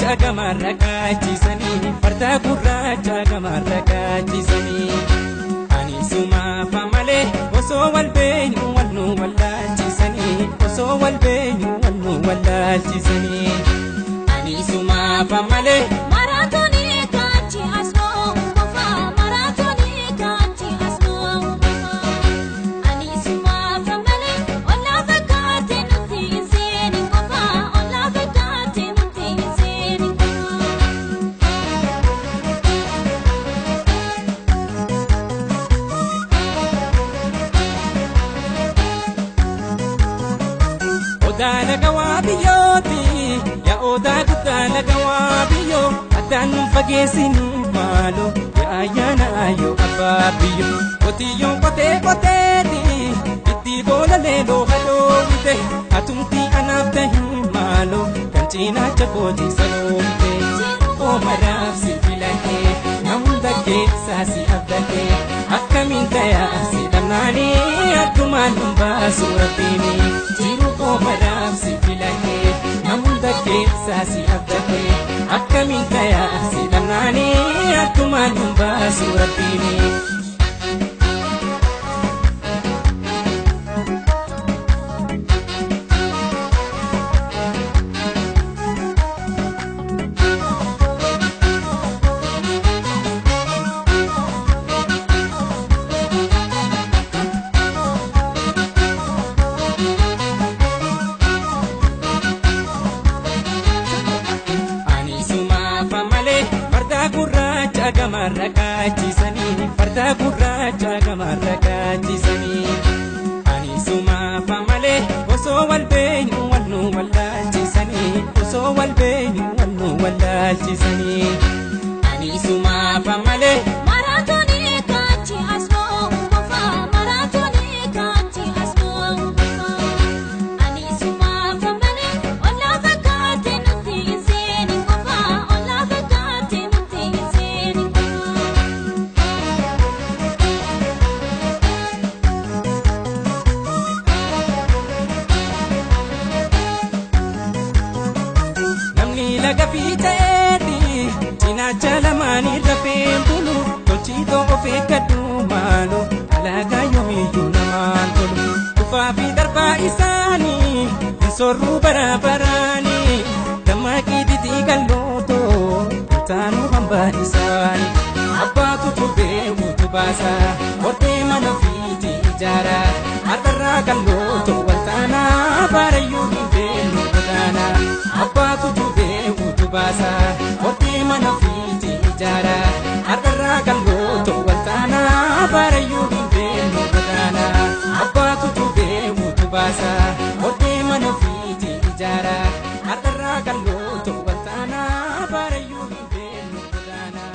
gurraacha gamarra kaachisanii farda gurraacha gamarra kaachisanii ani sumaafa malee osoo wal beenyu wal nu wallaalchisanii osoo wal beenyu wal nu wallaalchisanii ani sumaafa malee. Maraatoonii kaachi asnoo qofaa maraatoonii kaachi asnoo qofaa ani sumaafa malee ollaa fakkaate nuti hin seenin qofaa ollaa fakkaate nuti hin seenin qofaa. Odaa laga waa biyyooti yaa odaa guddaa laga waa biyyoo addaan nu fageessinu maaloo yaa ayyaana ayyoo abbaa biyyoo qotiyyoon qotee qoteeti itti boolalee looha dhoowwite atumti anaaf tahi maaloo kan cinaacha kooti saloomte oomaraaf si filadhee na hunda keessaa si abdadhee akkamiin tayaa si dhabnaanii addumaan nun baasu rabbiini jiru oomaraaf si filadhee na hunda keessaa si abdadhee akkamiin tayaa si dhabnaanii addumaan nun baasu rabbiini. Ani sumaafa malee farda gurraacha gamarra kaachisanii farda gurraacha gamarra kaachisanii ani sumaafa malee osoo wal beenyu wal nu wallaalchisanii osoo wal beenyu wal nu wallaalchisanii ani sumaafa malee. Maraatoonii kaachi asnoo qofaa maraatoonii kaachi asnoo qofaa ani sumaafa malee ollaa fakkaate nuti hin seenin qofaa ollaa fakkaate nuti hin seenin qofaa. Namni laga fiixeeti cinaacha lamaanii rafeen bulu tolchiitoo of eeggadhu maaloo alaagaa yoomiyyuu namaan tolu dhufaa fi darbaa isaanii hin soorruu bara baraanii dammaqii didii qallootoo taanuu hambaa isaanii abbaatu tubee utubaasa hortee mana ofiitii ijaara har'arraa qallootoo waltaanaa baarayyuu hin beeknu godaanaa abbaatu tubee utubaasa hortee mana ofiitii ijaara har'arraa qallootoo waltaanaa baarayyuu hin beeknu godaanaa abbaatu tubee utubaasa hortee mana ofiitii ijaara har'arraa qallootoo waltaanaa baarayyuu hin beeknu godaanaa.